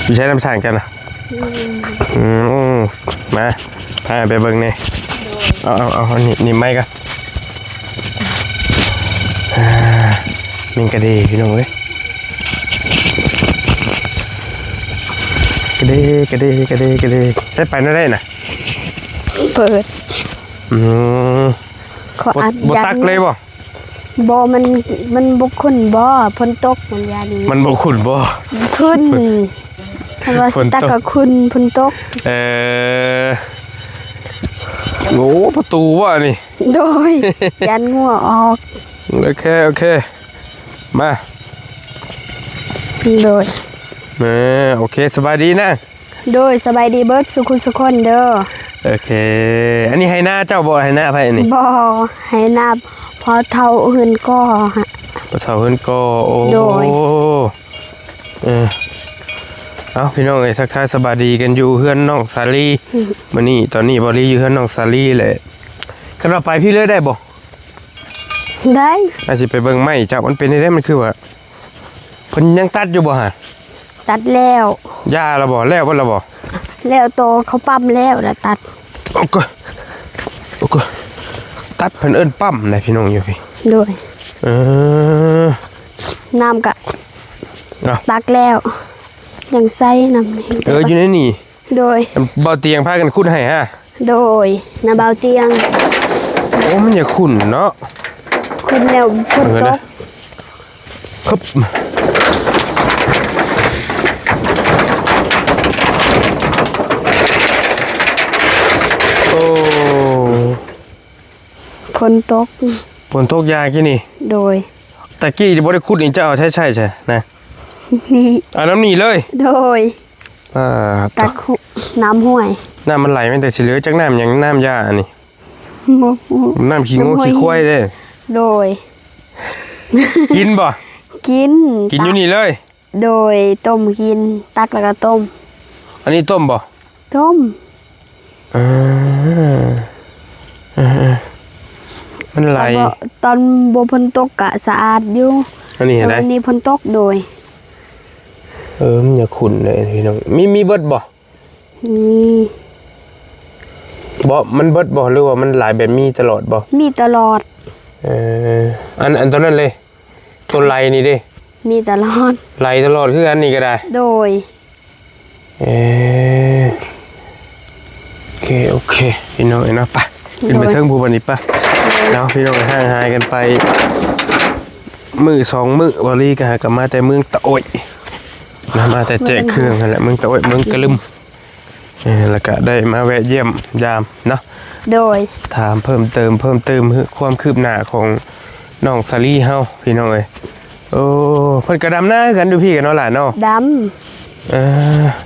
ຢູ່ໃສນຳຊ່າງເຈົ້ານະ? ອືມ ອືມ ມາ ພາໄປເບິ່ງແດ່. ໂດຍ ເອົາ ເອົາ ເອົາ ນີ້ ນີ້ໄມ້ກ່ອນ. ອ່າ ແມ່ນກະເດ ພີ່ນ້ອງເອີຍ ກະເດ ກະເດ ກະເດ ກະເດ. ໃຊ້ໄປແນວໃດນະ? ເປີດ. ອືມ ຂໍ ບໍ່ ອັດ ບໍ່ ຍັງ ຕັກເລີຍບໍ່? ບໍ່ ມັນ ມັນບໍ່ຂຸ້ນບໍ່? ຝົນຕົກມັນຢ່າງນີ້ ມັນບໍ່ຂຸ້ນບໍ່? ຂຸ້ນ ຄັນວ່າ ຝົນຕົກ ຊິຕັກກໍຂຸ້ນ ຝົນຕົກ. ເອີ ໂອ້ ປະຕູບໍ່ອັນນີ້? ໂດຍ ຢ້ານງົວອອກ. ໂອເຄ ໂອເຄ ມາ. ໂດຍ ເອີ ໂອເຄ ສະບາຍດີນາງ. ໂດຍ ສະບາຍດີເບິດສູ່ຄົນສູ່ຄົນເດີ. ໂອເຄ ອັນນີ້ໄຮ່ນາເຈົ້າບໍ່? ໄຮ່ນາໃຜອັນນີ້? ບໍ່ ໄຮ່ນາພໍ່ເຖົ້າເຮືອນກໍ ພໍ່ເຖົ້າເຮືອນກໍ. ໂອ້ ໂດຍ ເອີ ເອົ້າ ພີ່ນ້ອງເອີຍ ທັກທາຍສະບາຍດີກັນຢູ່ເຮືອນນ້ອງສາລີ. ອືມ ມື້ນີ້ ຕອນນີ້ ບ່າວລີຢູ່ເຮືອນນ້ອງສາລີແຫຼະ. ຄັນວ່າໄປພີ້ເລີຍໄດ້ບໍ່? ໄດ້ ອາດຊິໄປເບິ່ງໄມ້ເຈົ້າ ມັນເປັນຈັ່ງໃດ? ມັນຄືວ່າ ເພິ່ນຍັງຕັດຢູ່ບໍ່ຫະ? ຕັດແລ້ວ. ຢາແລ້ວບໍ່? ແລ້ວເບິດແລ້ວບໍ່? ແລ້ວ ໂຕເຂົາປ້ຳແລ້ວລະຕັດ. ໂອ້ໂກ ໂອ້ໂກ ຕັດ ເພິ່ນເອີ້ນປ້ຳນະ ພີ່ນ້ອງຢູ່ພີ້. ໂດຍ ເອີ ນ້ຳກະ ເນາະ ຕັກແລ້ວ ຍັງໃສ່ນ້ຳນີ້. ເອີ ຢູ່ໃນນີ້. ໂດຍ ບ່າວຕຽງພາກັນຂຸດໃຫ້ຫະ. ໂດຍ ນະບ່າວຕຽງ. ໂອ້ ມັນຢາກຂຸ້ນເນາະ ຂຸ້ນແລ້ວຝົນຕົກ. ຄຶບ ໂອ້ ຝົນຕົກ ຝົນຕົກຢາກຢູ່ນີ້. ໂດຍ ຕະກີ້ບໍ່ໄດ້ຂຸດນີ້ ເຈົ້າເອົາໃຊ້ໃຊ້ໃສນະ? ນີ້ ເອົານ້ຳນີ້ເລີຍ. ໂດຍ ອ່າ ຕັກ ນ້ຳຫ້ວຍ ນ້ຳມັນໄຫຼ ແມ່ນແຕ່ຊິເຫຼືອຈັກນ້ຳຫຍັງ ນ້ຳຢາອັນນີ້. ບໍ່ຮູ້ ນ້ຳຂີ້ງົວ ນ້ຳຫ້ວຍ ຂີ້ຄວາຍເດ້. ໂດຍ ກິນບໍ່? ກິນ ກິນຢູ່ນີ້ເລີຍ. ໂດຍ ຕົ້ມກິນ ຕັກແລ້ວກໍຕົ້ມ. ອັນນີ້ຕົ້ມບໍ່? ຕົ້ມ. ເອີ ເອີ ມັນໄຫຼ ຕອນບໍ່ຝົນຕົກກະສະອາດຢູ່. ອັນນີ້ຫັ້ນໃດ໋ ອັນນີ້ຝົນຕົກ. ໂດຍ ເອີ ມັນຢາກຂຸ້ນເດ້ພີ່ນ້ອງ. ມີ ມີເບິດບໍ່? ມີ ບໍ່ ມັນເບິດບໍ່ ຫຼືວ່າມັນຫຼາຍແບບມີຕະຫຼອດບໍ່? ມີຕະຫຼອດ. ເອີ ອັນ ອັນຕົວນັ້ນເດ້ ຕົວໄຫຼນີ້ເດ້ ມີຕະຫຼອດ ໄຫຼຕະຫຼອດຄືກັນນີ້ກໍໄດ້. ໂດຍ ເອີ ໂອເຄ ໂອເຄ ພີ່ນ້ອງເອີຍເນາະ ໄປ ຂຶ້ນໄປເທິງພູບັດນີ້ປະ. ໂດຍ ເນາະ ພີ່ນ້ອງ ຫ່າງຫາຍກັນໄປມື້ສອງມື້ ບ່າວລີກໍຫາກັບມາແຕ່ເມືອງຕະໂອ້ຍ ນະ ມາແຕ່ແຈກເຄື່ອງຫັ້ນແຫຼະ ເມືອງຕະໂອ້ຍ ເມືອງກະລຶມ. ເອີ ແລ້ວກະໄດ້ມາແວະຢ້ຽມຢາມເນາະ. ໂດຍ ຖາມເພີ່ມເຕີມ ເພີ່ມຕື່ມຄວາມຄືບໜ້າຂອງນ້ອງສາລີເຮົາ ພີ່ນ້ອງເອີຍ. ໂອ້ ເພິ່ນກະດຳນາຄືກັນຢູ່ພີ້ກະເນາະຫຼານເນາະ. ດຳ ເອີ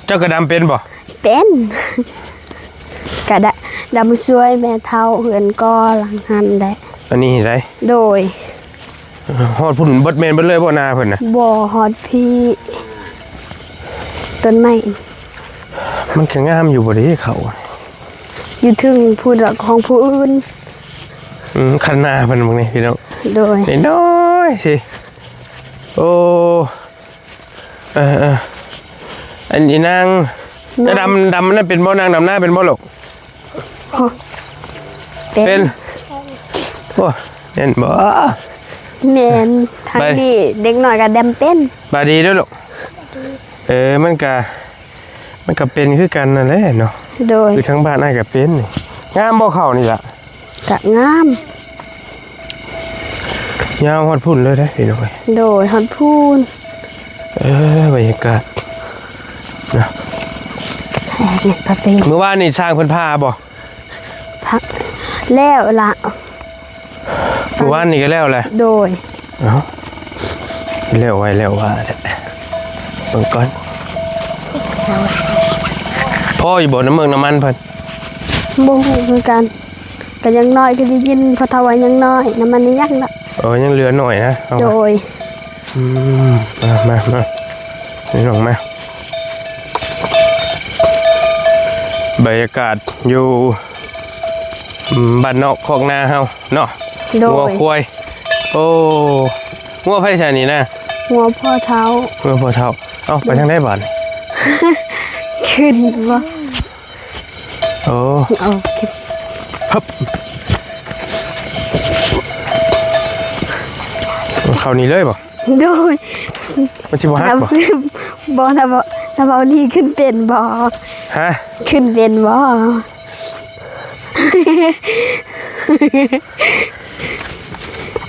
ເຈົ້າກະດຳເປັນບໍ່? ເປັນ ກະດະ ດຳຊ່ວຍແມ່ເຖົ້າເຮືອນກໍຫຼັງຫັ້ນແຫຼະ. ອັນນີ້ໃດ໋? ໂດຍ ຮອດພຸ້ນເບິດ ແມ່ນເບິດເລີຍບໍ່ນາເພິ່ນນະ? ບໍ່ ຮອດພີ້ ຕົ້ນໄມ້. ມັນກໍງາມຢູ່ບໍ່ເດ ເຂົາ ຢູ່ເທິງພຸ້ນລະ ຂອງຜູ້ອື່ນ. ອືມ ຄັນນາເພິ່ນເບິ່ງນີ້ພີ່ນ້ອງ. ໂດຍ ນ້ອຍໆຊິ. ໂອ້ ເອີໆ ອັນອີນາງ ນ້ອງ ຈະດຳ ດຳອັນນັ້ນເປັນບໍ່? ນາງດຳນາເປັນບໍ່ລູກ? ໂອ້ ເປັນ ເປັນ. ໂອ້ ແມ່ນບໍ່? ແມ່ນ ທັງນີ້ເດັກນ້ອຍກໍດຳເປັນ. ສະບາຍດີເດີ້ລູກ. ເອີ ມັນກະ ມັນກະເປັນຄືກັນນັ້ນແຫຼະເນາະ. ໂດຍ ຢູ່ທາງບ້ານອ້າຍກະເປັນ. ງາມບໍ່ເຂົ້ານີ້ລະ? ກະງາມ ຍາວຮອດພຸ້ນເລີຍເດ້ພີ່ນ້ອງເອີຍ. ໂດຍ ຮອດພຸ້ນ. ເອີ ບັນຍາກາດເນາະ. ມື້ວານນີ້ຊ່າງເພິ່ນຜ່າບໍ່? ພັກ ແລ້ວລະ ມື້ວານນີ້ກໍແລ້ວແຫຼະ. ໂດຍ ເອົ້າ ແລ້ວໄວແລ້ວວ່າແທ້ ເບິ່ງກ່ອນ ພໍຢູ່ບໍ່ນ້ຳເມືອກນ້ຳມັນເພິ່ນ? ບໍ່ຮູ້ຄືກັນ ກໍຍັງນ້ອຍ ກໍໄດ້ຍິນພໍ່ເຖົ້າວ່າຍັງນ້ອຍ ນ້ຳມັນຍັງດອກ. ເອີ ຍັງເຫຼືອໜ້ອຍນະ. ໂດຍ ອືມ ມາ ມາ ມາ ນີ້ນ້ອງມາ ບັນຍາກາດຢູ່ ອືມ ບ້ານນອກຄອກນາເຮົາເນາະ. ໂດຍ ງົວຄວາຍ. ໂອ້ ງົວໃຜຊະນີ້ນະ? ງົວພໍ່ເຖົ້າ. ງົວພໍ່ເຖົ້າ. ເອົ້າ ໄປທາງໃດບາດນີ້? ຂຶ້ນບໍ່? ໂອ້ ເອົາຂຶ້ນ ຮຶບ ເຂົ້ານີ້ເລີຍບໍ່? ໂດຍ ມັນຊິບໍ່ຫັກບໍ່? ບໍ່ນະ ບໍ່ນະ ເບົາລີຂຶ້ນເປັນບໍ່? ຮະ? ຂຶ້ນເປັນບໍ່?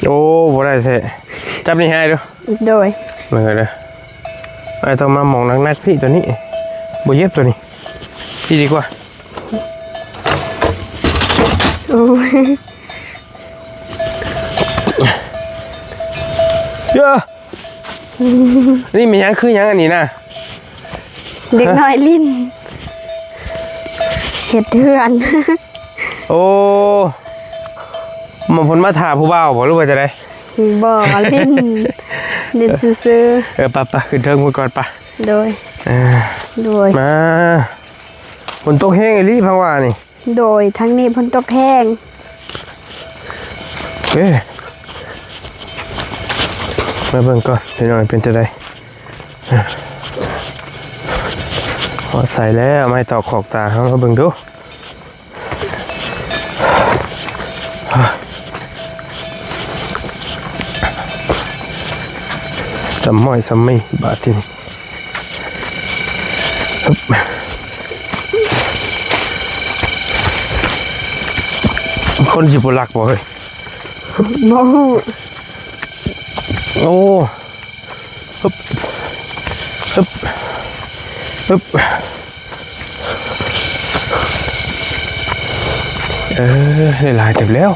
ໂອ້ ບໍ່ໄດ້ແທ້ ຈັບນີ້ໃຫ້ອ້າຍດູ. ໂດຍ ເບິ່ງເດີ ອ້າຍຕ້ອງມາໝ່ອງໜັກໆ ພີ້ ໂຕນີ້ ບໍ່ເຈັບໂຕນີ້ ພີ້ດີກວ່າ. ໂອ້ຍ ເອີ ນີ້ແມ່ນຫຍັງ ຄືຫຍັງອັນນີ້ນະ? ເດັກນ້ອຍຫຼິ້ນ ເຮັດເຮືອນ. ໂອ້ ມາ ເພິ່ນມາຖ້າຜູ້ບ່າວບໍ່ ຫຼືວ່າຈັ່ງໃດ? ບໍ່ ຫຼິ້ນ ຫຼິ້ນຊື່ໆ. ເອີ ໄປໆ ຂຶ້ນເທິງພຸ້ນກ່ອນ ໄປ. ໂດຍ ເອີ ໂດຍ ມາ ຝົນຕົກແຮງອີ່ຫຼີ ພັງວ່ານີ້. ໂດຍ ທາງນີ້ຝົນຕົກແຮງ. ເອີ ມາເບິ່ງກ່ອນພີ່ນ້ອງ ເປັນຈັ່ງໃດ? ຮອດໃສແລ້ວ? ໄມ້ຕອກຂອກຕາເຮົາ ມາເບິ່ງດູ. ສ່ຳມ້ອຍສ່ຳມີ້ ບາດທີນີ້ ຄົນຊິບໍ່ລັກບໍ່ເຮີ້ຍ? ບໍ່ຮູ້. ໂອ້ ຮຶບ ຮຶບ ຮຶບ ເອີ ໄດ້ຫຼາຍເຕີບແລ້ວ.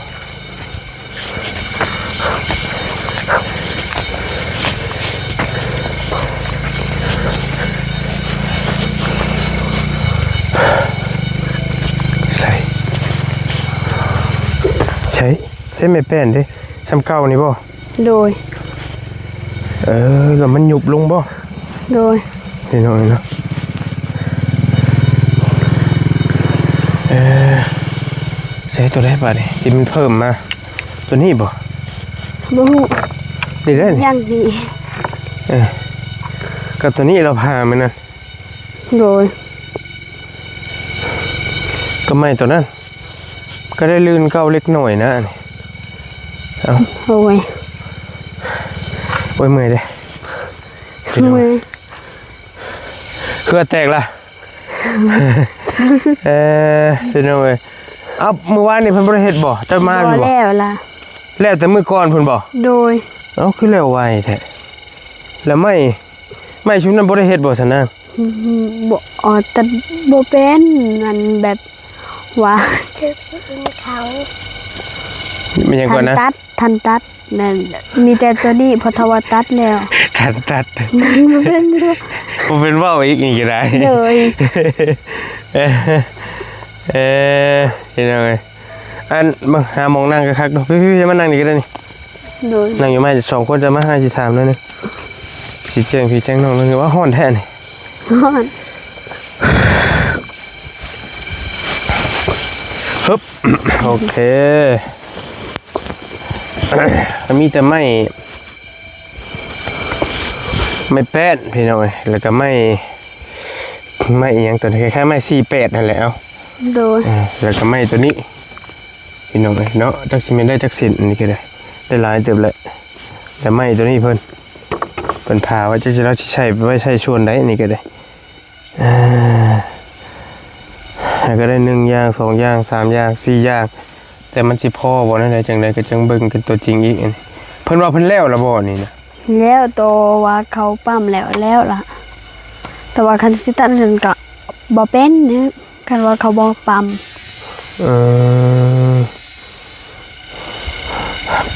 ໃສ່ ໃສ່ ໃສ່ແມ່ແປ້ນເດ້ ສ່ຳເກົ່ານີ້ບໍ່? ໂດຍ ເອີ ແລ້ວມັນຍຸບລົງບໍ່? ໂດຍ ພີ່ນ້ອງເນາະ ເອີ ໃສ່ໂຕໃດບາດນີ້ ທີ່ມັນເພີ່ມມາ ໂຕນີ້ບໍ່? ບໍ່ຮູ້ ນີ້ເດ້ ຢ່າງນີ້ ເອີ ກັບໂຕນີ້ລາວຜ່າມື້ນັ້ນ. ໂດຍ ກໍໄມ້ໂຕນັ້ນ ກໍໄດ້ລື່ນເກົ່າເລັກນ້ອຍນະ ອັນນີ້ ເອົ້າ ໂອ້ຍ ໂອ້ຍ ເມື່ອຍເດ້ ເມື່ອຍ ເຫື່ອແຕກລະ ເອີ ພີ່ນ້ອງເອີຍ ເອົ້າ ມື້ວານນີ້ເພິ່ນບໍ່ໄດ້ເຮັດບໍ່? ເຈົ້າມາຢູ່ບໍ່? ບໍ່ແລ້ວລະ ແລ້ວແຕ່ມື້ກ່ອນພຸ້ນບໍ່? ໂດຍ ເອົ້າ ຄືແລ້ວໄວແທ້ ແລ້ວໄມ້ ໄມ້ຊຸມນັ້ນບໍ່ໄດ້ເຮັດບໍ່ຊັ້ນນາງ? ອືມ ບໍ່ ອໍ ຕັດບໍ່ເປັນ ມັນແບບວ່າ ຖືກຊິກິນເຂົາ ແມ່ນຫຍັງກ່ອນນະ? ທັນຕັດ ທັນຕັດນັ້ນ ມີແຕ່ໂຕນີ້ ເພາະຖ້າວ່າຕັດແລ້ວ ທັນຕັດ ບໍ່ເປັນ ບໍ່ເປັນເວົ້າອີກນີ້ກໍໄດ້ ໂດຍ ເອີ ພີ່ນ້ອງເອີຍ ອັນ ມາຫາໝ່ອງນັ່ງຄັກໆ ດູ ພີ່ໆ ມານັ່ງນີ້ກໍໄດ້ນີ້ ໂດຍ ນັ່ງຢູ່ໄມ້ສອງຄົນ ຈະມາຫາຊິຖາມແນວໜຶ່ງ ຊິແຈ້ງພີ່ແຈ້ງນ້ອງ ຫຼືວ່າຮ້ອນແທ້ນີ້? ຮ້ອນ ຮຶບ ໂອເຄ ມີແຕ່ໄມ້ ໄມ້ແປ້ນ ພີ່ນ້ອງເອີຍ ແລ້ວກໍໄມ້ ໄມ້ອີ່ຫຍັງຕົວນີ້ ຄ້າຍໆ ໄມ້ສີ່ແປດຫັ້ນແຫຼະ ເອົ້າ ໂດຍ ເອີ ແລ້ວກໍໄມ້ຕົວນີ້ ພີ່ນ້ອງເອີຍເນາະ ຈັກຊິແມ່ນໄດ້ຈັກເສັ້ນ ອັນນີ້ກໍໄດ້ ໄດ້ຫຼາຍເຕີບແຫຼະ ແລ້ວໄມ້ຕົວນີ້ເພິ່ນ ເພິ່ນຜ່າໄວ້ ຈັກຊິລາວຊິໃຊ້ໄວ້ໃຊ້ສ່ວນໃດ ອັນນີ້ກໍໄດ້ ເອີ ແລ້ວກໍໄດ້ໜຶ່ງຢ່າງ ສອງຢ່າງ ສາມຢ່າງ ສີ່ຢ່າງ ແຕ່ມັນຊິພໍບໍ່ແນວໃດ ຈັ່ງໃດກໍຈັ່ງເບິ່ງກັນຕົວຈິງອີກ ອັນນີ້ ເພິ່ນວ່າເພິ່ນແລ້ວລະບໍ່ນີ້ນະ? ແລ້ວ ແຕ່ວ່າເຂົາປ້ຳແລ້ວ ແລ້ວລະ ແຕ່ວ່າຄັນຊິຕັດຫັ້ນກະບໍ່ເປັນ ຄັນວ່າເຂົາບໍ່ປ້ຳ ເອີ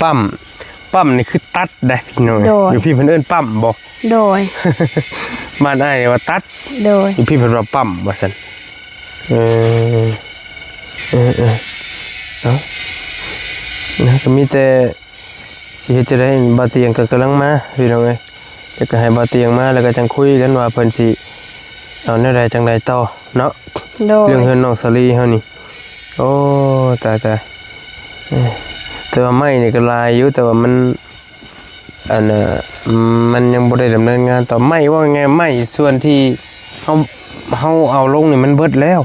ປ້ຳ ປ້ຳນີ້ຄືຕັດໄດ໋ພີ່ນ້ອງ ໂດຍ ຢູ່ພີ້ເພິ່ນເອີ້ນປ້ຳບໍ່? ໂດຍ ບ້ານອ້າຍວ່າຕັດ ໂດຍ ຢູ່ພີ້ເພິ່ນວ່າປ້ຳວ່າຊັ້ນ ເອີ ເອີ ເອີ ເອົ້າ ນະ ກໍມີແຕ່ ຊິເຮັດຈັ່ງໃດ ບ່າວຕຽງກໍກຳລັງມາພີ່ນ້ອງເອີຍ ແລ້ວກໍໃຫ້ບ່າວຕຽງມາ ແລ້ວກໍຈັ່ງຄຸຍກັນວ່າເພິ່ນຊິເອົາແນວໃດຈັ່ງໃດຕໍ່ເນາະ ໂດຍ ເລື່ອງເຮືອນນ້ອງສາລີເຮົານີ້ ໂອ້ ຕາຍໆ ເອີ ແຕ່ວ່າໄມ້ນີ້ກໍຫຼາຍຢູ່ ແຕ່ວ່າມັນ ອັນ ເອີ ມັນຍັງບໍ່ໄດ້ດຳເນີນງານຕໍ່ ໄມ້ ເວົ້າງ່າຍໆ ໄມ້ສ່ວນທີ່ ເຮົາ ເຮົາເອົາລົງນີ້ມັນເບິດແລ້ວ.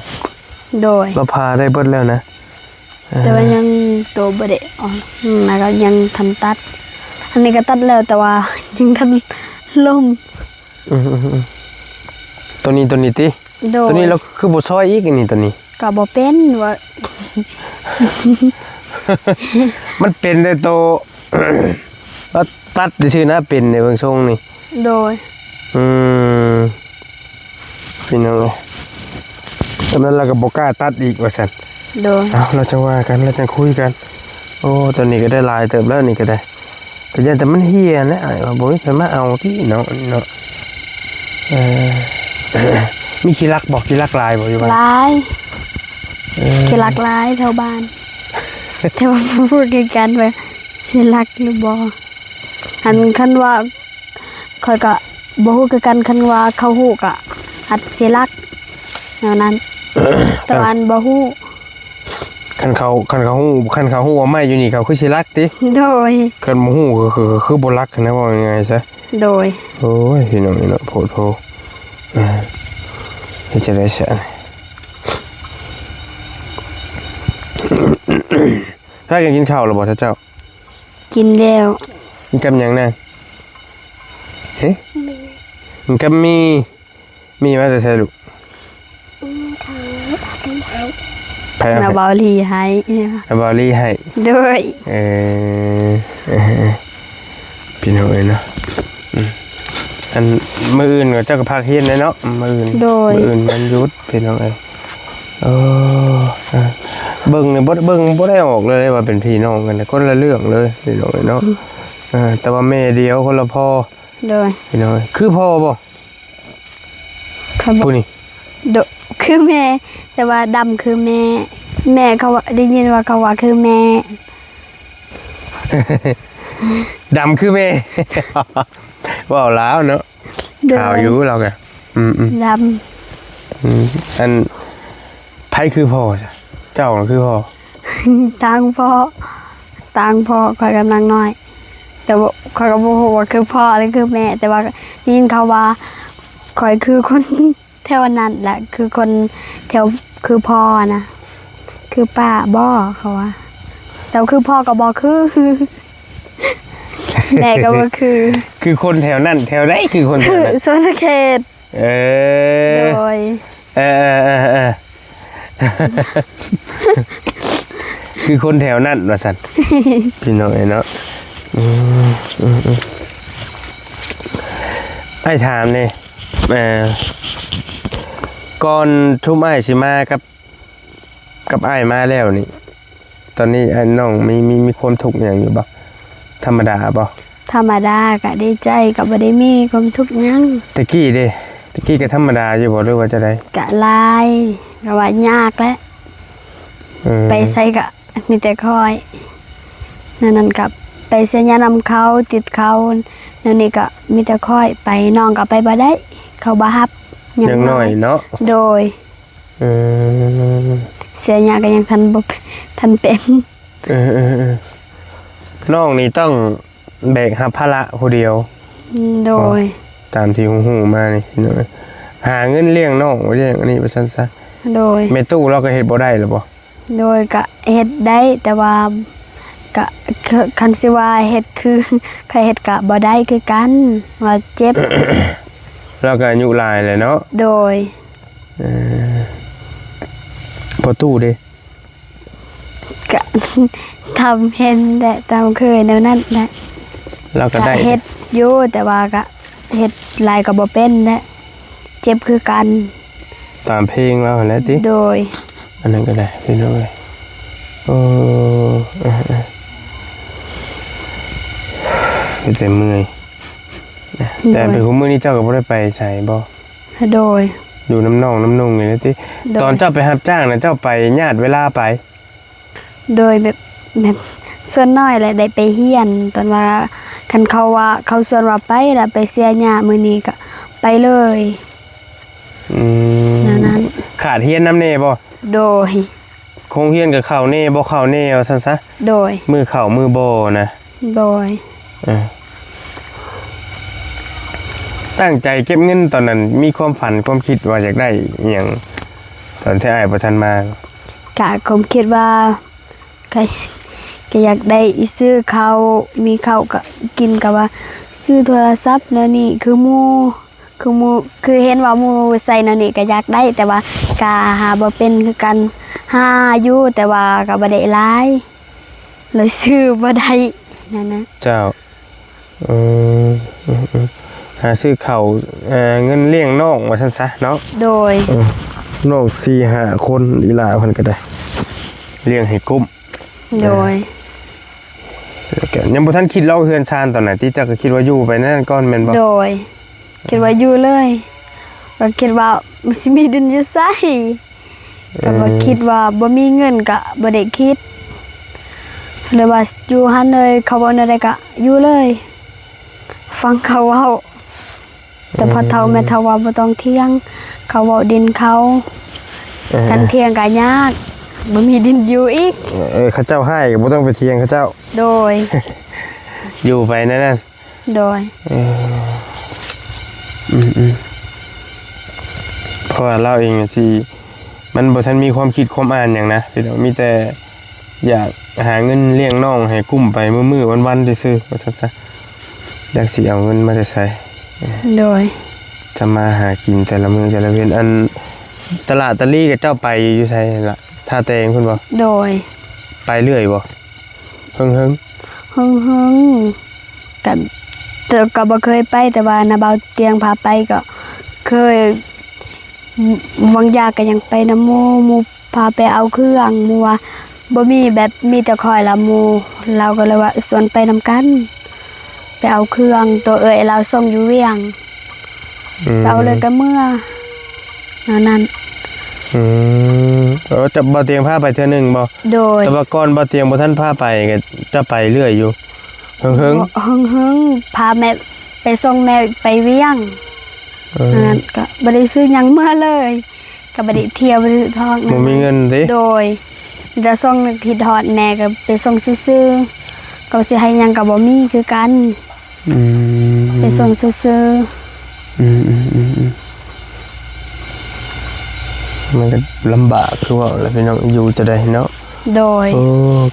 ໂດຍ ລາວຜ່າໄດ້ເບິດແລ້ວນະ. ເອີ ແຕ່ວ່າຍັງໂຕບໍ່ໄດ້ອອກ ແລ້ວກໍຍັງທັນຕັດ. ອັນນີ້ກໍຕັດແລ້ວ ແຕ່ວ່າຍັງທັນລົມ. ອືມໆໆ ໂຕນີ້ ໂຕນີ້ຕິ? ໂດຍ ໂຕນີ້ລາວຄືບໍ່ຊອຍອີກ ອັນນີ້ ໂຕນີ້? ກໍບໍ່ເປັນວ່າ ມັນເປັນແຕ່ໂຕ ຕັດຊື່ໆນະ ເປັນໃນເບິ່ງຊົງນີ້. ໂດຍ ອືມ ພີ່ນ້ອງເອີຍ ຕອນນັ້ນລາວກໍບໍ່ກ້າຕັດອີກວ່າຊັ້ນ. ໂດຍ ເອົາ ລາວຈັ່ງວ່າກັນ ລາວຈັ່ງຄຸຍກັນ. ໂອ້ ຕອນນີ້ກໍໄດ້ຫຼາຍເຕີບແລ້ວ ນີ້ກໍໄດ້ ກໍຢ້ານແຕ່ມັນເຫ່ຍແຫຼະ ອ້າຍວ່າບໍ່ມີໃຜມາເອົາຕິເນາະ ເນາະ. ເອີ ມີຂີ້ລັກບໍ່? ຂີ້ລັກຫຼາຍບໍ່ຢູ່ບ້ານ? ຫຼາຍ ເອີ ຂີ້ລັກຫຼາຍແຖວບ້ານ ແຕ່ວ່າບໍ່ຮູ້ຄືກັນວ່າຊິລັກຫຼືບໍ່. ອັນ ຄັນວ່າ ຂ້ອຍກໍບໍ່ຮູ້ຄືກັນ ຄັນວ່າເຂົາຮູ້ກໍອາດຊິລັກແນວນັ້ນ ແຕ່ວ່າອັນບໍ່ຮູ້ ຄັນເຂົາ ຄັນເຂົາຮູ້ ຄັນເຂົາຮູ້ວ່າໄມ້ຢູ່ນີ້ ເຂົາຄືຊິລັກຕິ? ໂດຍ ຄັນບໍ່ຮູ້ກໍຄື ຄືບໍ່ລັກຫັ້ນນະ ເວົ້າງ່າຍໆຊະ. ໂດຍ ໂອ້ຍ ພີ່ນ້ອງເອີຍເນາະ ໂພດໂພ ເຮັດຈັ່ງໃດຊະ. ພາກັນກິນເຂົ້າແລ້ວບໍ່ເຈົ້າ? ກິນແລ້ວ. ກິນກັບຫຍັງນະ? ເຮ? ມີ. ກິນກັບໝີ່. ໝີ່ມາແຕ່ໃສລູກ? ອືມ ເຂົາເອົາໄປໃຫ້. ໃຜເອົາໃຫ້? ນ້າເບົາຫຼີໃຫ້. ນ້າເບົາຫຼີໃຫ້. ໂດຍ. ເອີ ພີ່ນ້ອງເອີຍເນາະ. ອືມ ອັນ ມື້ອື່ນເຈົ້າກໍພັກຮຽນແດ່ເນາະ ມື້ອື່ນ. ໂດຍ ມື້ອື່ນວັນຢຸດ ພີ່ນ້ອງເອີຍ. ເອີ ເອີ ເບິ່ງນີ້ບໍ່ ເບິ່ງບໍ່ໄດ້ອອກເລີຍວ່າເປັນພີ່ນ້ອງກັນ ຄົນລະເລື່ອງເລີຍ ພີ່ນ້ອງເອີຍເນາະ. ອືມ ເອີ ແຕ່ວ່າແມ່ດຽວຄົນລະພໍ່. ໂດຍ ພີ່ນ້ອງເອີຍ ຄືພໍ່ບໍ່? ຄື ຜູ້ນີ້ ໂດ ຄືແມ່ ແຕ່ວ່າດຳຄືແມ່. ແມ່ເຂົາວ່າ ໄດ້ຍິນວ່າເຂົາວ່າຄືແມ່ ດຳຄືແມ່ ເວົ້າລາວເນາະ. ໂດຍ ຂາວຢູ່ລາວກະ ອືມໆ ດຳ. ອືມ ອັນ ໃຜຄືພໍ່? ເຈົ້າຄືພໍ່? ຕ່າງພໍ່ ຕ່າງພໍ່ ຂ້ອຍກັບນາງນ້ອຍ ແຕ່ວ່າຂ້ອຍກໍບໍ່ຮູ້ວ່າຄືພໍ່ຫຼືຄືແມ່ ແຕ່ວ່າໄດ້ຍິນເຂົາວ່າຂ້ອຍຄືຄົນແຖວນັ້ນແຫຼະ ຄືຄົນແຖວ ຄືພໍ່ນະ ຄືປ້າບໍ ເຂົາວ່າ ແຕ່ຄືພໍ່ກໍບໍ່ຄື ແມ່ກໍບໍ່ຄື ຄືຄົນແຖວນັ້ນແຖວໃດ ຄືຄົນແຖວນັ້ນ ສະຫວັນນະເຂດ. ເອີ ໂດຍ ເອີ ເອີ ເອີ ເອີ ຄືຄົນແຖວນັ້ນວ່າຊັ້ນ ພີ່ນ້ອງເອີຍເນາະ. ອືມ ອືມ ອືມ ອ້າຍຖາມແດ່ ເອີ ກ່ອນຊຸມອ້າຍຊິມາກັບ ກັບອ້າຍມາແລ້ວນີ້ ຕອນນີ້ອ້າຍນ້ອງມີ ມີ ມີຄວາມທຸກຫຍັງຢູ່ບໍ່? ທຳມະດາບໍ່? ທຳມະດາ ກະດີໃຈ ກະບໍ່ໄດ້ມີຄວາມທຸກຫຍັງ. ແຕ່ກີ້ເດ ແຕ່ກີ້ກະທຳມະດາຢູ່ບໍ່ ຫຼືວ່າຈັ່ງໃດ? ກະຫຼາຍ ກະວ່າຍາກແຫຼະ. ເອີ ໄປໃສກະມີແຕ່ຂ້ອຍ ແນວນັ້ນກະໄປເສຍຫຍ້ານຳເຂົາ ຕິດເຂົາ ແນວນີ້ກະມີແຕ່ຂ້ອຍໄປ ນ້ອງກະໄປບໍ່ໄດ້ ເຂົາບໍ່ຮັບ ຍັງນ້ອຍເນາະ. ໂດຍ. ເອີ ເສຍຫຍ້າກໍຍັງທັນບໍ່ ທັນເປັນ. ເອີ ເອີ ເອີ ນ້ອງນີ້ຕ້ອງແບກຮັບພາລະຜູ້ດຽວ. ໂດຍ. ຕາມທີ່ຮູ້ໆມານີ້ ຫາເງິນລ້ຽງນ້ອງ ລ້ຽງອັນນີ້ວ່າຊັ້ນຊະ. ໂດຍ. ແມ່ຕູ້ລາວກໍເຮັດບໍ່ໄດ້ລະບໍ? ໂດຍ ກະເຮັດໄດ້ ແຕ່ວ່າກະ ຄັນຊິວ່າເຮັດຄືຂ້ອຍເຮັດກະບໍ່ໄດ້ຄືກັນ ວ່າເຈັບ. ລາວກະອາຍຸຫຼາຍແລ້ວເນາະ. ໂດຍ. ເອີ ພໍ່ຕູ້ເດ? ກະ ຕາມເຫັນແຫຼະ ຕາມເຄີຍແນວນັ້ນແຫຼະ. ລາວກະໄດ້ ກະເຮັດຢູ່ ແຕ່ວ່າກະ ເຮັດຫຼາຍກໍບໍ່ເປັນແຫຼະ ເຈັບຄືກັນ. ຕາມເພງລາວຫັ້ນແຫຼະຕິ. ໂດຍ. ອັນນັ້ນກໍໄດ້ພີ່ນ້ອງເອີຍ. ໂອ້ ເອີ ເອີ ເປັນແຕ່ເມື່ອຍ. ໂດຍ. ແຕ່ເປັນ ຄຸມື້ນີ້ເຈົ້າກໍບໍ່ໄດ້ໄປໃສບໍ? ໂດຍ. ຢູ່ນຳນ້ອງນຳນຸ່ງນີ້ແຫຼະຕິ. ໂດຍ. ຕອນເຈົ້າໄປຮັບຈ້າງນະ ເຈົ້າໄປຍາດເວລາໄປ? ໂດຍ ແບບ ແບບສ່ວນໜ້ອຍແຫຼະໄດ້ໄປຮຽນ ຕອນວ່າຄັນເຂົາວ່າ ເຂົາຊວນວ່າໄປ ລະໄປເສຍຫຍ້າມື້ນີ້ກະໄປເລີຍ. ອືມ ແນວນັ້ນ. ຂາດຮຽນນຳແດ່ບໍ? ໂດຍ. ໂຮງຮຽນກະເຂົ້າແດ່ບໍ່ເຂົ້າແດ່ວ່າຊັ້ນຊະ. ໂດຍ. ມື້ເຂົ້າມື້ບໍ່ນະ. ໂດຍ. ເອີ ຕັ້ງໃຈເກັບເງິນຕອນນັ້ນ ມີຄວາມຝັນຄວາມຄິດວ່າຢາກໄດ້ອີ່ຫຍັງ ຕອນທີ່ອ້າຍບໍ່ທັນມາ? ກະຄວາມຄິດວ່າ ກະ ກະຢາກໄດ້ຊື້ເຂົ້າ ມີເຂົ້າກະກິນ ກະວ່າຊື້ໂທລະສັບແນວນີ້ ຄືໝູ່ ຄືໝູ່ ຄືເຫັນວ່າໝູ່ໃຊ້ແນວນີ້ກະຢາກໄດ້ ແຕ່ວ່າກະຫາບໍ່ເປັນຄືກັນ ຫາຢູ່ ແຕ່ວ່າກະບໍ່ໄດ້ຫຼາຍ ເລີຍຊື້ບໍ່ໄດ້ນັ້ນນະ. ເຈົ້າ ເອີ ເອີ ເອີ ຫາຊື້ເຂົ້າ ເອີ ເງິນລ້ຽງນ້ອງວ່າຊັ້ນຊະເນາະ. ໂດຍ ເອີ ນ້ອງສີ່ຫ້າຄົນ ອີ່ຫຼ້າເພິ່ນກະໄດ້ລ້ຽງໃຫ້ກຸ້ມ. ໂດຍ ເອີ ກະຍັງບໍ່ທັນຄິດລອກເຮືອນຊານຕອນນັ້ນຕິ ເຈົ້າກະຄິດວ່າຢູ່ໄປນັ້ນກ່ອນແມ່ນບໍ່? ໂດຍ ຄິດວ່າຢູ່ເລີຍ ກະຄິດວ່າມັນຊິມີດິນຢູ່ໃສ ເອີ ກະບໍ່ຄິດວ່າບໍ່ມີເງິນ ກະບໍ່ໄດ້ຄິດ ເລີຍວ່າຢູ່ຫັ້ນເລີຍ ເຂົາເວົ້າແນວໃດກະຢູ່ເລີຍ ຟັງເຂົາເວົ້າ. ແຕ່ພໍ່ເຖົ້າແມ່ເຖົ້າວ່າບໍ່ຕ້ອງຖຽງ ເຂົາເວົ້າດິນເຂົາ ເອີ ຄັນຖຽງກະຍາກ ບໍ່ມີດິນຢູ່ອີກ. ເອີ ເຂົາເຈົ້າຮ້າຍກະບໍ່ຕ້ອງໄປຖຽງເຂົາເຈົ້າ. ໂດຍ ຢູ່ໄປແນວນັ້ນ. ໂດຍ ເອີ ອືມໆ ເພາະວ່າລາວເອງຊິ ມັນບໍ່ທັນມີຄວາມຄິດຄວາມອ່ານຫຍັງນະ ພີ່ນ້ອງ ມີແຕ່ຢາກຫາເງິນລ້ຽງນ້ອງໃຫ້ກຸ້ມໄປມື້ໆ ວັນໆ ຊື່ໆ ວ່າຊັ້ນຊະ. ຈັກຊິເອົາເງິນມາແຕ່ໃສ? ໂດຍ ທຳມາຫາກິນແຕ່ລະມື້ແຕ່ລະເວັນ. ອັນຕະຫຼາດຕະລີກະເຈົ້າໄປຢູ່ໃສລະ? ທ່າແຕງພຸ້ນບໍ່? ໂດຍ ໄປເລື້ອຍບໍ່? ເຫິງໆ ເຫິງໆ ກະ ແຕ່ກະບໍ່ເຄີຍໄປ ແຕ່ວ່ານ້າບ່າວຕຽງພາໄປ ກະເຄີຍ ຫວ່າງຢາກະຍັງໄປນຳໝູ່ ໝູ່ພາໄປເອົາເຄື່ອງ ໝູ່ວ່າບໍ່ມີ ແບບມີແຕ່ຂ້ອຍລະໝູ່ ລາວກະເລີຍວ່າຊວນໄປນຳກັນ ໄປເອົາເຄື່ອງ ໂຕເອື້ອຍລາວສົ່ງຢູ່ວຽງ. ອືມ ເອົາເລີຍກະເມືອ ແນວນັ້ນ. ອືມ ເອີ ເຈົ້າ ບ່າວຕຽງພາໄປເທື່ອໜຶ່ງບໍ່? ໂດຍ ແຕ່ວ່າກ່ອນບ່າວຕຽງບໍ່ທັນພາໄປ ກະເຈົ້າໄປເລື້ອຍຢູ່ ເຫິງໆ ເຫິງໆ ພາແມ່ໄປສົ່ງແມ່ໄປວຽງ. ເອີ ອັນນັ້ນກະບໍ່ໄດ້ຊື້ຫຍັງເມືອເລີຍ ກະບໍ່ໄດ້ທ່ຽວ ບໍ່ໄດ້ທອກ ບໍ່ມີເງິນຕິ? ໂດຍ ມີແຕ່ສົ່ງຄິດຮອດແມ່ ກະໄປສົ່ງຊື່ໆ ກະຊິໃຫ້ຫຍັງກະບໍ່ມີຄືກັນ. ອືມ ໄປສົ່ງຊື່ໆ. ອືມໆ ມັນກະລຳບາກຄືເວົ້າແຫຼະພີ່ນ້ອງ ຢູ່ຈັ່ງໃດເນາະ. ໂດຍ ໂອ້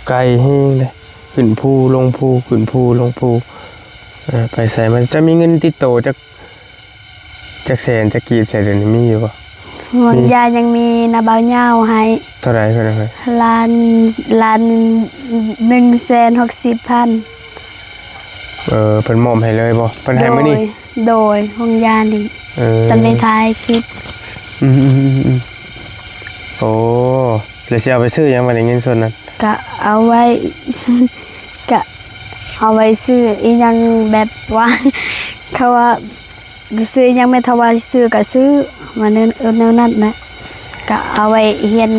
ໄກແຮງເດ້ ຂຶ້ນພູລົງພູ ຂຶ້ນພູລົງພູ ເອີ ໄປໃສມາ. ເຈົ້າມີເງິນຕິດໂຕຈັກ ຈັກແສນ ຈັກກີບ ແສນດຽວນີ້ມີຢູ່ບໍ່? ຫວ່າງຢາຍັງມີ ນ້າບ່າວຍາວໃຫ້. ເທົ່າໃດເພິ່ນໃຫ້? ລ້ານ ລ້ານໜຶ່ງແສນຫົກສິບພັນ. ເອີ ເພິ່ນມອບໃຫ້ເລີຍບໍ່? ເພິ່ນໃຫ້ມື້ນີ້? ໂດຍ ໂດຍ ຫວ່າງຢານີ້ ເອີ ຕອນໄດ້ຖ່າຍຄລິບ. ອືມໆໆໆ ໂອ້ ແລ້ວຊິເອົາໄປຊື້ຫຍັງບາດນີ້ ເງິນສ່ວນນັ້ນ? ກະເອົາໄວ້ ກະເອົາໄວ້ຊື້ອີ່ຫຍັງ ແບບວ່າ ເຂົາວ່າ ຊື້ຫຍັງແມ່ນຖ້າວ່າຊື້ກະຊື້ ວ່າແນວ ແນວນັ້ນນະ ກະເອົາໄວ້ຮຽນ.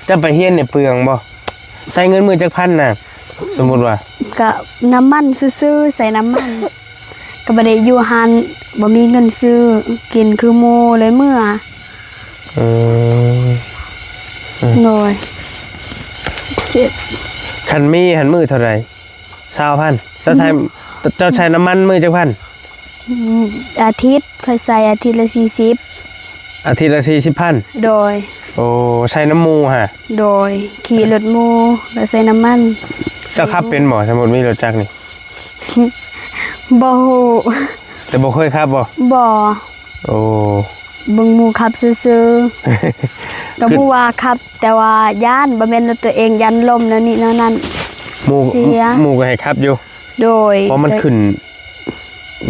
ເຈົ້າໄປຮຽນນີ້ເປືອງບໍ່? ໃຊ້ເງິນມື້ຈັກພັນນະ? ສົມມຸດວ່າ ກະນ້ຳມັນຊື່ໆ ໃສ່ນ້ຳມັນ ກະບໍ່ໄດ້ຢູ່ຫັ້ນ ບໍ່ມີເງິນຊື້ກິນຄືໝູ່ ເລີຍເມືອ. ເອີ ໂດຍ ຄັນມີຫັ້ນມື້ເທົ່າໃດ? ຊາວພັນ. ເຈົ້າໃຊ້ ອືມ ເຈົ້າໃຊ້ນ້ຳມັນມື້ຈັກພັນ? ອາທິດຂ້ອຍໃຊ້ອາທິດລະສີ່ສິບ. ອາທິດລະສີ່ສິບພັນ? ໂດຍ. ໂອ້ ໃຊ້ນຳໝູ່ຫະ? ໂດຍ ຂີ່ລົດໝູ່ ລະໃຊ້ນ້ຳມັນ. ເຈົ້າຂັບເປັນບໍ່? ສົມມຸດມີລົດຈັກນີ້. ບໍ່ຮູ້. ແຕ່ບໍ່ເຄີຍຂັບບໍ່? ບໍ່. ໂອ້ ເບິ່ງໝູ່ຂັບຊື່ໆ ກະບໍ່ຮູ້ວ່າຂັບ ແຕ່ວ່າຢ້ານ ບໍ່ແມ່ນລົດໂຕເອງ ຢ້ານລົ້ມແນວນີ້ແນວນັ້ນ. ໝູ່ ເສຍ ໝູ່ກະໃຫ້ຂັບຢູ່. ໂດຍ ເພາະມັນຂຶ້ນ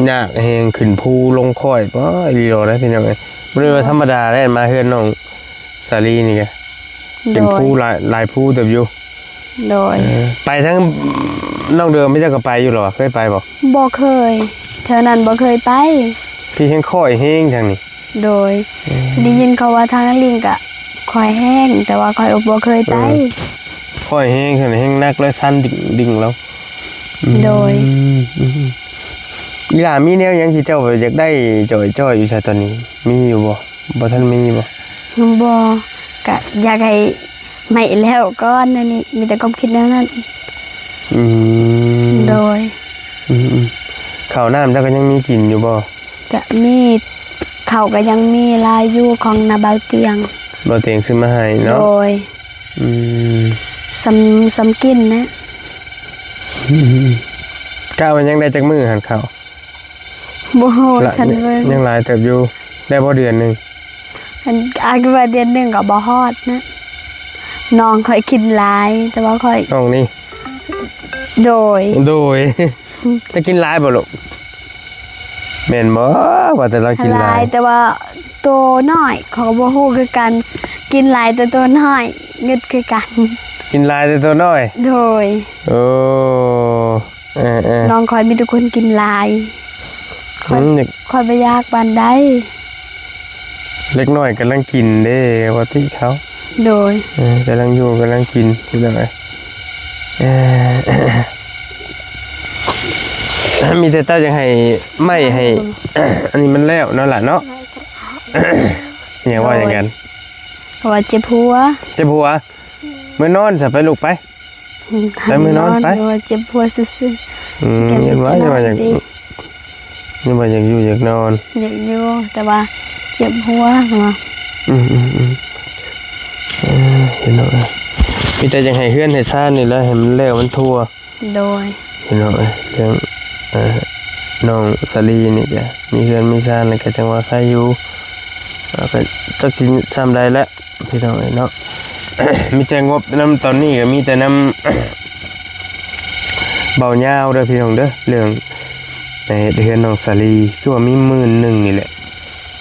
ຍາກແຮງ ຂຶ້ນພູລົງຄ້ອຍ ປາດ ອີ່ຫຼີໂດເດ້ພີ່ນ້ອງເອີຍ. ບໍ່ໄດ້ວ່າທຳມະດາເດ້ ມາເຮືອນນ້ອງສາລີນີ້ກະ ເປັນພູຫຼາຍ ຫຼາຍພູເຕີບຢູ່. ໂດຍ ເອີ ໄປທາງນ້ອງເດີມ ເຈົ້າກະໄປຢູ່ລະຫວາ? ເຄີຍໄປບໍ່? ບໍ່ເຄີຍ ແຖວນັ້ນບໍ່ເຄີຍໄປ. ທີ່ແຮງຄ້ອຍແຮງທາງນີ້. ໂດຍ ອືມ ໄດ້ຍິນເຂົາວ່າທາງລິງກະຄ້ອຍແຮງ ແຕ່ວ່າຂ້ອຍບໍ່ເຄີຍໄປ. ເອີ ຄ້ອຍແຮງ ແຮງໜັກແລ້ວຊັນດິ້ງໆ ແລ້ວ. ໂດຍ ອືມ ອີ່ຫຼ້າມີແນວຫຍັງທີ່ເຈົ້າຢາກໄດ້ຈ່ອຍໆ ຢູ່ຊະຕອນນີ້ ມີຢູ່ບໍ່? ບໍ່ທັນມີບໍ່? ບໍ່ ກະຢາກໃຫ້ ໄໝ້ແລ້ວກ່ອນ ອັນນີ້ມີແຕ່ຄວາມຄິດແນວນັ້ນ. ອືມ ໂດຍ ອືມ ເຂົ້ານ້ຳເຈົ້າກໍຍັງມີກິນຢູ່ບໍ່? ກະມີ ເຂົ້າກໍຍັງມີຫຼາຍຢູ່ຂອງນາບ່າວຕຽງ. ບ່າວຕຽງຊື້ມາໃຫ້ເນາະ? ໂດຍ. ອືມ ສ່ຳ ສ່ຳກິນນະ. ກະວ່າຍັງໄດ້ຈັກມື້ຫັ້ນເຂົ້າ? ບໍ່ຮູ້ ລະ ທັນເບິ່ງ ຍັງຫຼາຍເຕີບຢູ່. ໄດ້ບໍ່ເດືອນໜຶ່ງ? ອັນ ອາ ຄືວ່າເດືອນໜຶ່ງກໍບໍ່ຮອດນະ. ນ້ອງຂ້ອຍກິນຫຼາຍ ແຕ່ວ່າຂ້ອຍ ນ້ອງນີ້? ໂດຍ. ໂດຍ. ຈະກິນຫຼາຍບໍ່ລູກ? ແມ່ນບໍ່? ວ່າແຕ່ລາວກິນຫຼາຍ ຫຼາຍ ແຕ່ວ່າໂຕນ້ອຍ ຂ້ອຍກໍບໍ່ຮູ້ຄືກັນ. ກິນຫຼາຍແຕ່ໂຕນ້ອຍ ງຶດຄືກັນ. ກິນຫຼາຍແຕ່ໂຕນ້ອຍ? ໂດຍ. ໂອ້ ເອີໆ ນ້ອງຂ້ອຍມີແຕ່ຄົນກິນຫຼາຍ. ຂ້ອຍ ອືມ ຂ້ອຍບໍ່ຢາກປານໃດ. ເດັກນ້ອຍກຳລັງກິນເດ້ ວ່າຕິເຂົາ. ໂດຍ. ເອີ ກຳລັງຢູ່ ກຳລັງກິນ ພີ່ນ້ອງເອີຍ. ເອີ ມີແຕ່ເຈົ້າຢາກໃຫ້ໄມ້ໃຫ້ ອັນນີ້ມັນແລ້ວເນາະຫຼານເນາະ. ຫຍັງວ່າຫຍັງກັນ? ເພາະວ່າເຈັບຫົວ. ເຈັບຫົວ? ເມືອນອນຊະ ໄປລູກໄປ. ໄປມື້ນອນໄປ ເພາະວ່າເຈັບຫົວຊື່ໆ. ອືມ ຍັງວ່າ ຍັງວ່າຢາກ ຍັງວ່າຢາກຢູ່ຢາກນອນ. ຢາກຢູ່ ແຕ່ວ່າເຈັບຫົວເນາະ. ອືມໆໆ ເອີ ພີ່ນ້ອງເອີຍ ມີແຕ່ຢາກໃຫ້ເຮືອນໃຫ້ຊານນີ້ແຫຼະ ໃຫ້ມັນແລ້ວມັນທົ່ວ. ໂດຍ. ພີ່ນ້ອງເອີຍ ເລື່ອງ ເອີ ນ້ອງສາລີນີ້ກະມີເຮືອນມີຊານ ແລ້ວກະຈັ່ງວ່າໃຄຢູ່. ເອີ ກະຈັກຊິຊ່ຳໃດແຫຼະ ພີ່ນ້ອງເອີຍເນາະ. ມີແຕ່ງົບນຳ ຕອນນີ້ກໍມີແຕ່ນຳ ເບົາຍາວເດີພີ່ນ້ອງເດີ ເລື່ອງໃນເຮືອນນ້ອງສາລີ ຄືວ່າມີໝື່ນໜຶ່ງນີ້ແຫຼະ.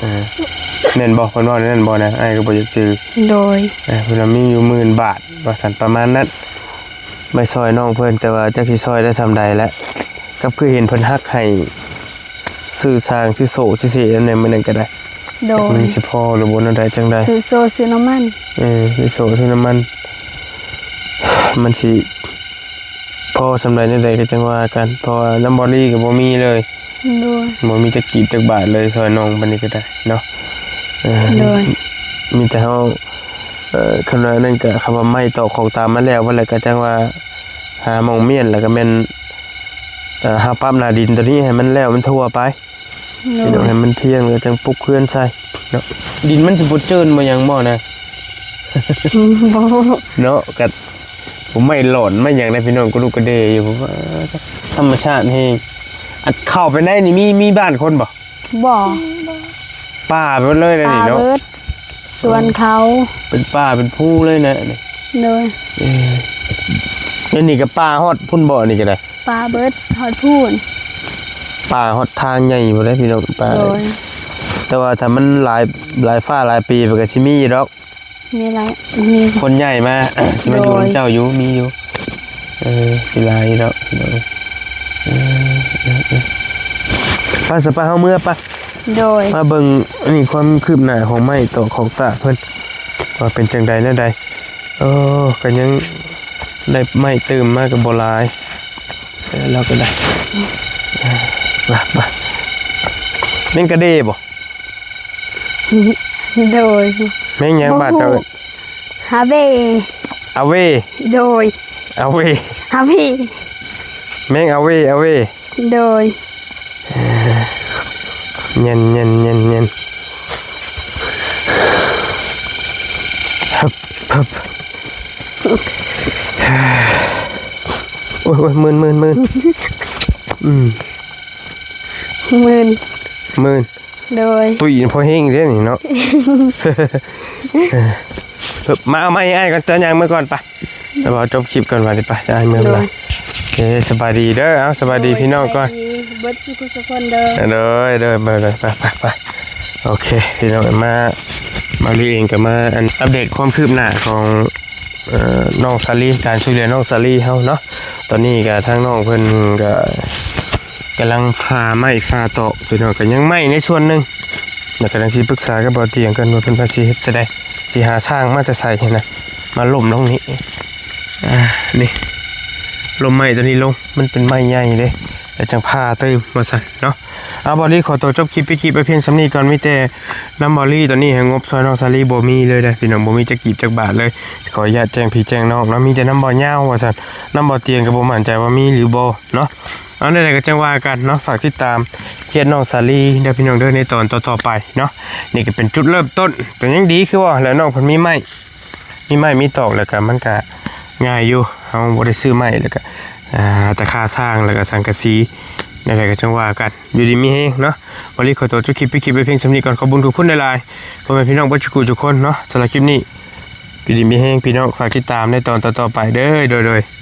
ອ່າ ແມ່ນບໍ່? ເພິ່ນເວົ້າແນວນັ້ນບໍ່ນະ? ອ້າຍກໍບໍ່ຢາກຈື່. ໂດຍ. ອ່າ ເພິ່ນວ່າມີຢູ່ໝື່ນບາດ ວ່າຊັ້ນ ປະມານນັ້ນ ໄປຊ່ອຍນ້ອງເພິ່ນ ແຕ່ວ່າຈັກຊິຊ່ອຍໄດ້ຊ່ຳໃດແຫຼະ. ກັບຄືເຫັນເພິ່ນຮັກໃຫ້ ຊື້ຊ່າງ ຊື້ໂສ້ ຊື້ເສະ ແນວນັ້ນແນວນີ້ກໍໄດ້. ໂດຍ. ມັນຊິພໍຫຼືບໍ່ແນວໃດຈັ່ງໃດ? ຊື້ໂສ້ ຊື້ນ້ຳມັນ. ເອີ ຊື້ໂສ້ ຊື້ນ້ຳມັນ ມັນຊິພໍຊ່ຳໃດແນວໃດກໍຈັ່ງວ່າກັນ ເພາະວ່ານຳບໍ່ລີກໍບໍ່ມີເລີຍ. ໂດຍ. ບໍ່ມີຈັກກີບຈັກບາດເລີຍ ຊ່ອຍນ້ອງປານນີ້ກໍໄດ້ເນາະ. ເອີ ໂດຍ. ມີແຕ່ເຮົາ ເອີ ຄັນວ່ານັ້ນກໍ ຄຳວ່າໄມ້ຕອກຂອງຕາມມາແລ້ວ ເພິ່ນແລ້ວກໍຈັ່ງວ່າຫາໝ່ອງມ້ຽນ ແລ້ວກໍແມ່ນ ເອີ ຫາປັບໜ້າດິນໂຕນີ້ໃຫ້ມັນແລ້ວ ມັນທົ່ວໄປ. ໂດຍ. ພີ່ນ້ອງ ໃຫ້ມັນພຽງ ແລ້ວຈັ່ງປຸກເຮືອນໃສ່ເນາະ. ດິນມັນຊິບໍ່ເຈີນບໍ່ຫຍັງບໍ່ນະ? ອືມ ບໍ່ ເນາະ. ກະບໍ່ໄມ້ຫຼອນໄມ້ຫຍັງໃດ໋ ພີ່ນ້ອງ ກະດຸກກະເດຢູ່ ເພາະວ່າທຳມະຊາດແຮງ. ອັນເຂົ້າໄປໃນນີ້ມີ ມີບ້ານຄົນບໍ່? ບໍ່. ປ່າເບິດເລີຍນະນີ້ເນາະ. ປ່າເບິດ ສວນເຂົາ ເປັນປ່າເປັນພູເລີຍນະນີ້. ໂດຍ. ເອີ ອັນນີ້ກໍປ່າຮອດພຸ້ນບໍ່? ອັນນີ້ກໍໄດ້ ປ່າເບິດຮອດພຸ້ນ. ປ່າຮອດທາງໃຫຍ່ພຸ້ນເດ້ພີ່ນ້ອງ ປ່າ. ໂດຍ. ແຕ່ວ່າຖ້າມັນຫຼາຍ ຫຼາຍຟ້າຫຼາຍປີ ມັນກໍຊິມີຢູ່ດອກ. ມີຫຼາຍ ມີຄົນຍ້າຍມາ ຊິມາຢູ່ນຳເຈົ້າຢູ່ ໂດຍ ມີຢູ່. ເອີ ຊິຫຼາຍຢູ່ດອກ ເອີ ເອີ ເອີ ໄປຊະ ໄປ ເຮົາເມືອ ໄປ. ໂດຍ. ມາເບິ່ງອັນນີ້ ຄວາມຄືບໜ້າຂອງໄມ້ຕອກຂອງຕາກເພິ່ນ ວ່າເປັນຈັ່ງໃດແນວໃດ. ໂອ້ ກໍຍັງໄດ້ໄມ້ຕື່ມມາກໍບໍ່ຫຼາຍ ເອີ ລາວກໍໄດ້. ມາ ມາ ແມ່ນກະເດບໍ່? ໂດຍ. ແມ່ນຫຍັງບ້ານເຈົ້າເອີ້ນ? ອາເວ. ອາເວ. ໂດຍ. ອາເວ. ອາເວ. ແມ່ນອາເວ ອາເວ. ໂດຍ. ເຢັນ ເຢັນ ເຢັນ ເຢັນ. ຮຶບ ຮຶບ. ໂອ້ຍ ໂອ້ຍ ມື່ນ ມື່ນ ມື່ນ. ອືມ ມື່ນ ມື່ນ. ໂດຍ. ຕຸ້ຍພໍແຮງເດ້ນີ້ເນາະ. ມາເອົາໄມ້ໃຫ້ອ້າຍກ່ອນ ເຈົ້າຍ່າງເມືອກ່ອນ ໄປ. ແລ້ວບໍ່ ຈົບຄລິບກ່ອນ ວ່າຊິໄປ ອ້າຍເມືອ. ໂດຍ. ໂອເຄ ສະບາຍດີເດີ. ເອົາ ສະບາຍດີພີ່ນ້ອງກ່ອນ ເບິດສູ່ຄົນເດີ. ໂດຍ ໂດຍ ໄປ ໄປ ໄປ ໄປ. ໂອເຄ ພີ່ນ້ອງ ມາ ມາລຸຍເອງກໍມາ ອັນ ອັບເດດຄວາມຄືບໜ້າຂອງ ເອີ ນ້ອງສາລີ ການຊ່ວຍເຫຼືອນ້ອງສາລີເຮົາເນາະ. ຕອນນີ້ກໍທາງນ້ອງເພິ່ນກໍກຳລັງຟາໄມ້ຟາຕອກ ພີ່ນ້ອງ ກໍຍັງໄໝ້ໃນສ່ວນໜຶ່ງ ແລ້ວກຳລັງຊິປຶກສາກັບບ່າວຕຽງກັນວ່າເພິ່ນວ່າຊິເຮັດຈັ່ງໃດ ຊິຫາຊ່າງມາແຕ່ໃສຫັ້ນນະ ມາລົ້ມລົງນີ້. ອ່າ ນີ້ ລົ້ມໄມ້ຕົວນີ້ລົງ ມັນເປັນໄມ້ໃຫຍ່ເດ້ ແລ້ວຈັ່ງຜ່າຕື່ມວ່າຊັ້ນເນາະ. ເອົາ ບ່າວລີຂໍຕົວຈົບຄລິບ ປິດຄລິບໄວ້ພຽງສ່ຳນີ້ກ່ອນ. ມີແຕ່ນຳບ່າວລີຕອນນີ້ໃຫ້ງົບຊ່ອຍນ້ອງສາລີບໍ່ມີເລີຍເດ້ພີ່ນ້ອງ, ບໍ່ມີຈັກກີບຈັກບາດເລີຍ. ຂໍອະນຸຍາດແຈ້ງພີ່ແຈ້ງນ້ອງເນາະ, ມີແຕ່ນຳບ່າວຍາວວ່າຊັ້ນ, ນຳບ່າວຕຽງກໍບໍ່ໝັ້ນໃຈວ່າມີຫຼືບໍ່ເນາະ. ເອົາ ແນວໃດກໍຈັ່ງວ່າກັນເນາະ, ຝາກຕິດຕາມເຄສນ້ອງສາລີເດີພີ່ນ້ອງເດີ ໃນຕອນຕໍ່ໆໄປເນາະ. ນີ້ກໍເປັນຈຸດເລີ່ມຕົ້ນ, ກໍຍັງດີຄືວ່າແຫຼະ, ນ້ອງເພິ່ນມີໄມ້ ມີໄມ້ມີຕອກ ແລ້ວກໍມັນກໍງ່າຍຢູ່, ເຮົາບໍ່ໄດ້ຊື້ໄມ້ ແລ້ວກໍ ອ່າ ຕາຄາສ້າງ ແລ້ວກໍສັງກະສີ. ແນວໃດກໍຈັ່ງວ່າກັນ, ຢູ່ດີມີແຮງເນາະ. ບ່າວລີຂໍຕົວຈົບຄລິບ ປິດຄລິບໄວ້ພຽງສ່ຳນີ້ກ່ອນ. ຂອບຄຸນຂອບຄຸນຫຼາຍໆ ພໍ່ແມ່ພີ່ນ້ອງເບິດສູ່ຜູ້ສູ່ຄົນເນາະ. ສຳລັບຄລິບນີ້ ຢູ່ດີມີແຮງພີ່ນ້ອງ, ຝາກຕິດຕາມໃນຕອນຕໍ່ໆໄປເດີ. ໂດຍໆ.